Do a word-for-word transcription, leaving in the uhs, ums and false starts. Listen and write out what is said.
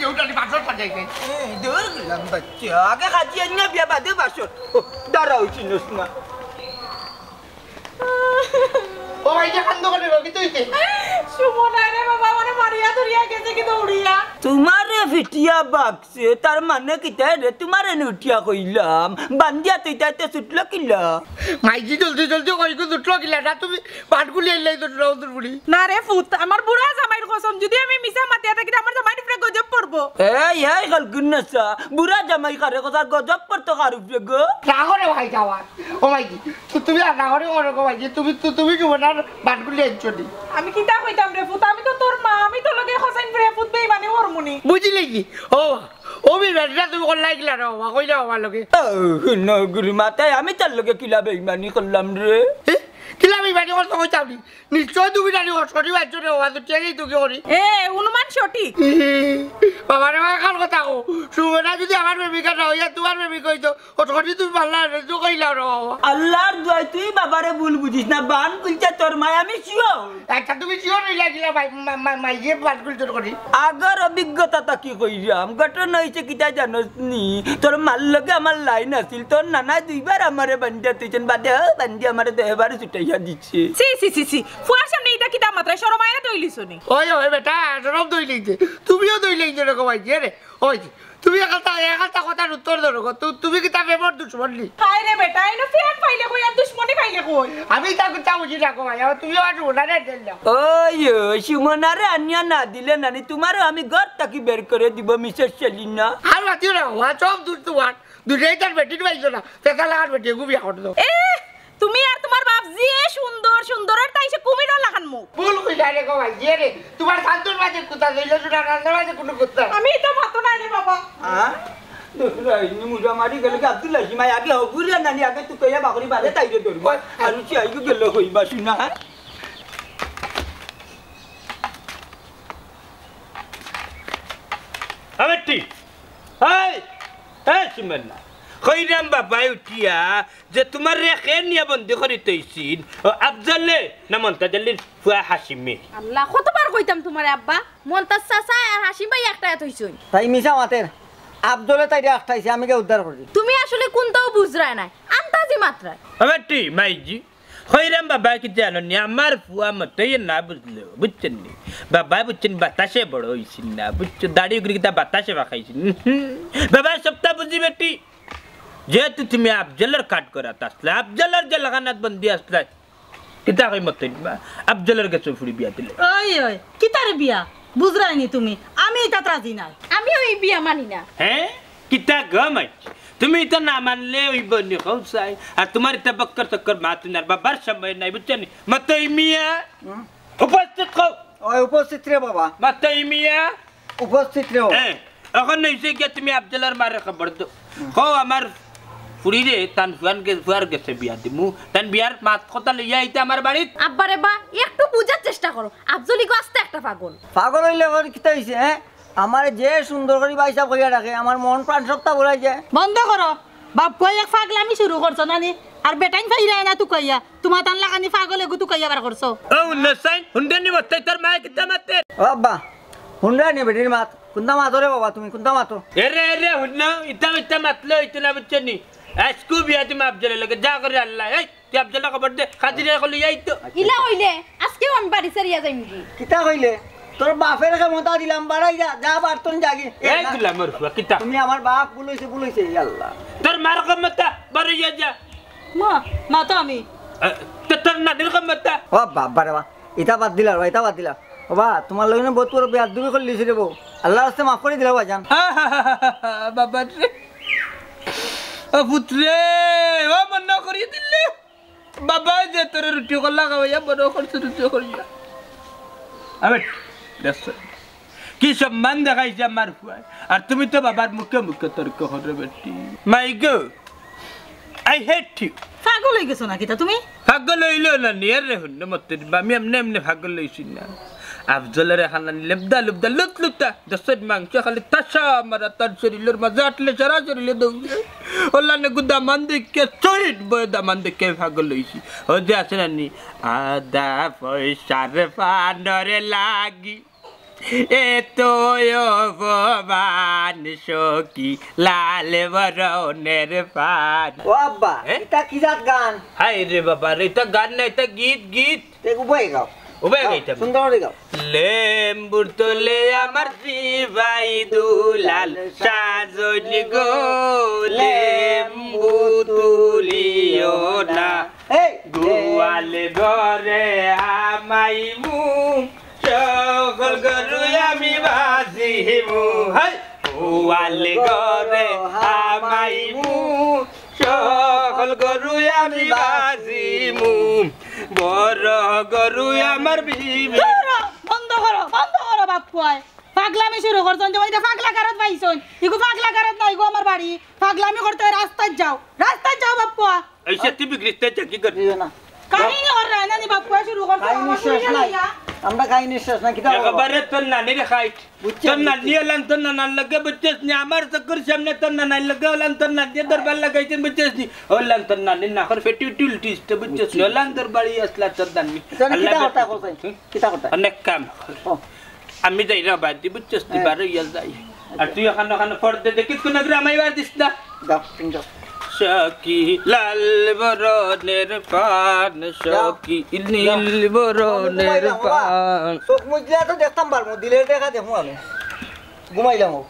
কেউ টানি বাসর সাজাইছে। এ, দূর গেলাম বাচ্চা। আগে খাজি আনিয়া বিয়া বাদে বাসর। ও, দাঁড়াও, চিনস না। ও ভাই, যে কান্দ করে রোগী তুই কে? সুমন, আরে বাবা, মানে মারিয়া ধরিয়া গেছে কি দৌড়িয়া? তোমারে ফিটিয়া বাক্সে, তার মানে কিতা রে? তোমারে নুটিয়া কইলাম, বান্দিয়া তুই তাইতে ছুটলো কিলা? মাইজি জলদি জলদি কই গো ছুটলো কিলা? না তুমি বাটগুলি এলাই তো রৌদুর বুড়ি। না রে ফুত, আমার বুড়া জামাইর কসম, যদি আমি মিছা মাতিয়া থাকি, আমার জামাইর উপরে গজব পড়বো। এই, এই, কলকুন্নসা, বুড়া জামাই কারে কথা গজব পড়তো কার উপরে গো? না করে ভাই যাওয়ার। ও ভাই, তু-, তুমি আর না করে মনে করো ভাই, যে তুমি, তু-, তুমি কি মনে আর বাটগুলি আনছো নি? আমি কিতা কইতাম রে ফুত, আমি তো তোর মা, আমি তো লগে খোসাইন ফিরে ফুত বেইমানি করমুনি। বুঝলি কি? ও, ও বি বেটা তুমি কল লাগিলা রে বাবা, কইলে বাবা লগে। ও, নগুর মাথায় আমি তার লগে কিলা বেইমানি করলাম রে? এ? কিলা বেইমানি করতো কইতাম নি? নিশ্চয় তুমি জানি ও সরি বাচ্চো রে বাবা, তো চেনেই তো কি করি। এ, অনুমান সঠিক। বাবা রে বাবা, কার কথা কো? সুমনা যদি আমার প্রেমিকা না হইয়া তোমার প্রেমিকা হইতো, ও সরি তুমি পারলা রে, তো কইলাম রে বাবা। আল্লাহর দোয়াই তুই বাবারে ভুল বুঝিস না, বান খুলছে তোর মায়, আমি শিওর। আচ্ছা, তুমি শিওর হইলা গিলা ভাই, মা-, মা-, মাইয়ে বান খুলছে করি। আগর অভিজ্ঞতা তা কি কইরাম, ঘটনা হইছে কিতা জানোস নি? তোর মার লগে আমার লাইন আছিল, তোর নানায় দুইবার আমারে বান্ধিয়া তুইছেন, বাদে হ বান্ধিয়া আমারে তো এবারে ছুটাইয়া দিছে। ছি, ছি, ছি, ছি। ফুয়ার সামনে ইতা কিতা মাতরায়, শরম আয় না তো ইলিছো নি? ওই, ওই বেটা, শরম তো ইলিছে। তুমিও তো ইলিছে রে কমাই দিয়ে রে। ওই, তুমি একালতা, একালতা কথার উত্তর ধরো গো। তু-, তুমি কিতা প্রেমর দুশমন নি? হায় রে বেটা, এনো প্রেম পাইলে কই আর দুশমনি পাইলে কই? আমি তা কিতা বুঝি না কমাই, আবার তুমিও আর ওনারে দিল না। ওই, ওই, সুমনারে আনিয়া না দিলে নানি, তোমারও আমি ঘর থাকি বের করে দিব, মিসেস সেলিনা। আর মাতিও না, ওয়া সব দূর তোমার। দুটাই তার বেটির পাইছো না, তেতা লাগার বেটি এগু বিয়া করে দাও। এ, তুমি আর তোমার বাপ যে সুন্দর, সুন্দরের তাই সে কুমিরর লাখান মুখ। ভুল কইলা রে গো ভাই, ইয়ে রে, তোমার কান্দর মাঝে কুতা দিল, তোমার কান্দর মাঝে কোনো কুতা। আমি এটা মাতো না রে বাবা। হ্যাঁ? দেখো, এই মুজা মারি গেল কি আব্দুল্লাহ সীমায় আগে হগুরিয়া নানি আগে তুই কইয়া বাকরি বাদে তাই রে ধরবো। আর উঠি আইগো গেল কইবা শুনা, হ্যাঁ? আবেটি, এই, এই সুমনা, কইরাম বাবায় উঠিয়া যে তোমার রে খে নিয়া বন্দি করি তৈছিন, ও আফজলে না মন্তাজ আলীর ফুয়া হাসিমে? আল্লাহ, কতবার কইতাম তোমারে আব্বা, মন্তাজ চাচা আর হাসিম ভাই একটা থইছইন। তাই মিছা মাতের, আফজলে তাইরে আটকাইছে, আমি গিয়া উদ্ধার করি। তুমি আসলে কোনটাও বুঝরায় নাই, আন্তাজি মাতরায়। আবেটি, মাইজি, কইরাম বাবা, কিতা জানো নি, আমার ফুয়া মতই না বুঝলো, বুঝছেন নি? বাবা বুঝছেন, বাতাসে বড় হইছিল না, বুঝছো? দাড়ি উগরি কিতা বাতাসে পাকাইছিল। বাবা সবটা বুঝি বেটি, যেহেতু তুমি আফজলর কাঠগড়াত আসলা, আফজলর জেলখানাত বন্দি আসলা, কিতা কই মতই বা, আফজলর গেছে ফুড়ি বিয়া দিলে। ওই, ওই, কিতার বিয়া? বুঝরায়নি তুমি, আমি ইতাত রাজি নাই। আমিও এই বিয়া মানি না। হ্যাঁ? কিতা গো মাই? তুমি ইতা না মানলে অইবো নি কও চাই। আর তোমার ইতা বক্কর চক্কর মাত না, আর বাবার সময় নাই, বুঝছো নি? মতই মিয়া, হুম। উপস্থিত কও। ওই উপস্থিত রে বাবা। মতই মিয়া। উপস্থিত রে বাবা। হ্যাঁ, এখন হইছে গিয়া তুমি আফজলর মারে খবর দাও। হুম। কও আমার ফুড়ি রে, তান ফুয়ান গে-, ফুয়ার গেছে বিয়া দিমু। তান বিয়ার মাত কথা লইয়া আইতে আমার বাড়িত। আব্বা রে বা, একটু বুঝার চেষ্টা করো। আফজল ইগু আস্তা একটা পাগল। পাগল হইলে এখন কিতা হইছে, হ্যাঁ? আমারে যে সুন্দর করি ভাইসাব কইয়া ডাকে, আমার মন প্রাণ সবটা ভরাই যায়। বন্ধ করো, বাপ কই এক পাগলামি শুরু করছো নানি? আর বেটাইন ফাইরায় না তুকাইয়া, তোমার তান লাগানি পাগল এগু তুকাইয়া বার করছো। ও হুনছাইন, হুনরায়নি মতই তোর মায়ে কিতা মাতে? ও আব্বা, হুনরায়নি বেটির মাত, কুনতা মাতো রে বাবা তুমি, কুনতা মাতো? এরে, এরে, হুনো, ইতা, ইতা মাতলে অইতো না, বুঝছো নি? আইজকু বিয়া দিমু আফজলর লগে, যা করে আল্লাহ, এই। তুই আফজলরে খবর দে, কাজিরে কলি আইতো। ইলা অইলে আজকেউ আমি বাড়ি ছাড়িয়া যাইমুগি। কিতা কইলে? তোর বাপের ক্ষমতা দিলাম, বাড়াই যা, যা বাড়তন যাগি। এ, এই না। দিলাম ওর ফুয়া, কিতা? তুমি আমার বাপ, ভুল হইছে, ভুল হইছে, ইয়া আল্লাহ। তোর মার ক্ষমতা, বাড়াইয়া যা। মা, মা তো আমি। এ, তো তোর নানির ক্ষমতা। ও বাবা রে বা, ইতা বাদ দিলা রে বা, ইতা বাদ দিলা। ও বা, তোমার লগে না বহুত বড় বেয়াদবি করিলিছি রে বউ। আল্লাহর রাস্তে মাফ করি দিলা ভাইজান। বাবা রে। ও পুত্রে, ও মন করি দিলে। বাবায় যে তোরে রুটি কল্লা খাওয়াইয়া বড় করছে, রুটি করিয়া। আবে, দেখছো? কি সম্মান দেখাইছে আমার ফুয়ায়। আর তুমি তো বাবার মুখে মুখে তর্ক করো বেটি। মাই গো, I hate you। পাগল হই গেছো নাকি তা তুমি? পাগল হইলো না, নিয়ে রে হুন্ডে মতে দিবা। আমি এমনি এমনি পাগল হইছি না। আফজলরে খানা লেবদা লুবদা লুত লুতা। দশত মাংস খালি তাসা মারা তার শরীরের মাঝে আটলে সারা শরীরে দৌড়ে। ওলা নে গুদা মান দেখে শহীদ বয়ে দামান দেখে পাগল হইছি। ও যে আছে না নি, আদা পয়সার ফানরে লাগি। এত অপমান সখী লাল বরণের পান। ও আব্বা, এ? ইটা কি জাত গান? হায় রে বাবা রে, ইটা গান না, ইটা গীত, গীত। তে উবাই গাও। উবাই গাও, গাইতাম। সুন্দর করে গাও। লেম্বুর তলে আমার সিপাই দুলাল, সাজনি গো, লেম্বু তুলিও না। এই, গোয়াল ঘরে হামাইমু, সকল গরু আমি বাজিমু। হাই! গোয়াল ঘরে হামাইমু, সকল গরু আমি বাজিমু। বড় গরু আমার বিবি। ধুর, বন্ধ করো, বন্ধ করো বাপ্পুয়ায়। পাগলামি শুরু করছইন যে, ওইটা পাগলা গারদ পাইছইন। ইগু পাগলা গারদ না, ইগু আমার বাড়ি। পাগলামি করতে হয়, রাস্তায় যাও, রাস্তায় যাও বাপ্পুয়া। এই সে তুই বিগড়িস, তুই কি করবি? দিও না। কাহিনী ওর রায়না নি বাপ্পুয়া শুরু করছে, কাহিনী আমার শেষ শুনিয়া নাই। লইয়া। আমরা কাহিনী শেষ না, কিতা বলবো? একেবারে তোর নানিরে খাইট। বুঝছি, তোর আমি নানি বুঝছি। ওলান তোর নানার লগে, বুঝছস নি? আমার চকুর সামনে তোর নানার লগে ওলান তোর নানি দরবার লাগাইছইন, বুঝছস নি? ওলান তোর নানির নাকর ফেটি উঠি উল্টিস তো, বুঝছস নি? বুঝছি, ওলান তোর বাড়ি আসলা তোর নানি। তোর আল্লাহ কিতা বাকি। কথা কইছইন? হুম? কিতা কথা? অনেক কাম। ও। আমি যাই রে বাদ দি, বুঝছস নি? হ্যাঁ। বার অইয়া যাই। আর তুই ওখানে, ওখানে পর্দা দেখিস, কোনো গ্রামাই বার দিস না। যাও, তুমি যাও। সখী লাল বরণের পান, যাও। সখী যাও। নীল বরণের আমি ঘুমাইলাম, বাবা। পান। চোখ মুজলে তো দেখতাম পারমু, দিলের দেখা দেখমু আমি। ঘুমাইলাম ও।